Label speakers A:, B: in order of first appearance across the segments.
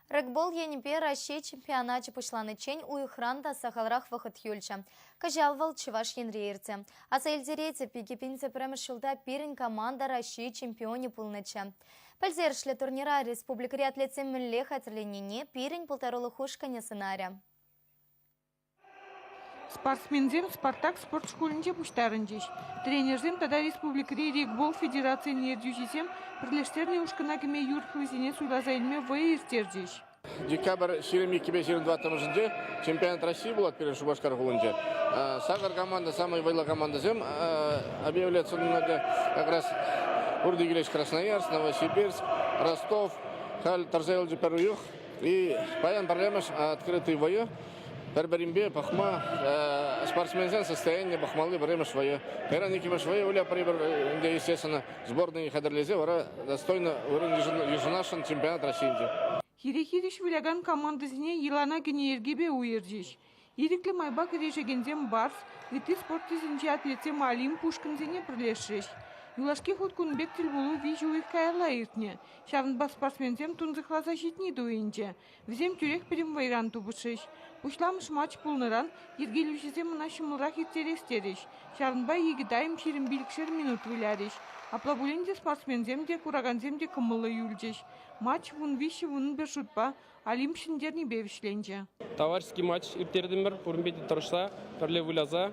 A: Регбол енӗпе Раҫҫей чемпионачӗ пуҫланиччен уйӑхран та сахалрах вӑхӑт юлчӗ. Кӑҫал вӑл Чӑваш Енре иртӗ. Аса илтеретӗп, 2001 ҫулта пирӗн команда Раҫҫей чемпионӗ пулнӑччӗ. Пӗлтерӗшлӗ турнира республикӑри атлетсем мӗнле хатӗрленнине пирӗн пултарулӑх ушкӑнӗ сӑнарӗ.
B: Спортсменсем «Спартак» спорт шкулӗнче пуҫтарӑнчӗҫ. Тренерсем тата республикӑри регбол федерацийӗн ертӳҫисем пӗрлештернӗ ушкӑна кӗме юрӑхлисене суйласа илме вӑйӑ ирттерчӗҫ.
C: Декабрь 22-пе 24-мӗшӗнче чемпионат России пулать пирӗн Шупашкар хулинче. Сакӑр команда, самые вӑйлӑ командӑсем объявляться как раз пурте килеҫ Красноярск, Новосибирск, Ростов. Халь тӑрса юлчӗ пӗр уйӑх. И паян пӗрремӗш открытый вӑйӑ. Пӗр-пӗринпе пӑхма, спортсменсен состоянине пӑхмалли пӗрремӗш вӑйӑ. Кайран иккӗмӗш вӑйӑ выля пӗр ӗнтӗ, естественно, сборный хатӗрлесе вара достойно вырӑн йышӑнасшӑн чемпионат Российинче.
B: Хире-хирӗҫ вылякан командӑсене йӑлана кӗнӗ йӗркепе уйӑрчӗҫ. Ирӗклӗ майпа кӗрешекенсем Барс, ытти спорт тӗсӗнчи атлетсем Олимп ушкӑнсене пӗрлешрӗҫ. Юлашки хут кун пек тӗлпулу виҫӗ уйӑх каялла иртнӗ. Ҫавӑнпа спортсменсем тунсӑхласа ҫитни туйӑнчӗ. Вӗсем тӳрех пӗтӗм вӑйран тупӑшрӗҫ. Пуҫламӑш матч пулнӑран йӗркелӳҫӗсем ӑна ҫӑмӑлрах ирттерес терӗҫ. Ҫавӑнпа икӗ тайм 25-шер минут вылярӗҫ. Апла пулин те спортсменсем те, куракансем те кӑмӑллӑ юлчӗҫ. Матч 13-11 шутпа Олимп ҫӗнтернипе вӗҫленчӗ.
D: Товарищеский матч ирттертӗмӗр, пуринпе те тӑрӑшса, пӗрле выляса.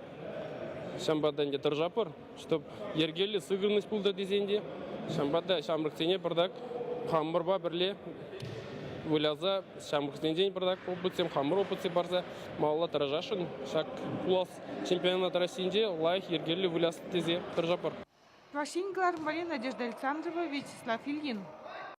D: Ҫавӑнпа та ӗнтӗ тӑрӑшатпӑр, чтоб йӗркеллӗ сыхӑнӑҫ пултӑр тесен те. Ҫавӑнпа та ҫамрӑксене пӑртак хамӑрпа пӗрле выляса, ҫамрӑксенчен пӑртак опытсем, хамӑр опытсем парса малалла тӑрӑшасшӑн. Ҫак пулас чемпионат Российинче лайӑх йӗркеллӗ выляс тесе тӑрӑшатпӑр.
B: Чӑваш Ен кӑларӑмварӗ Надежда Александрова, Вячеслав Ильин.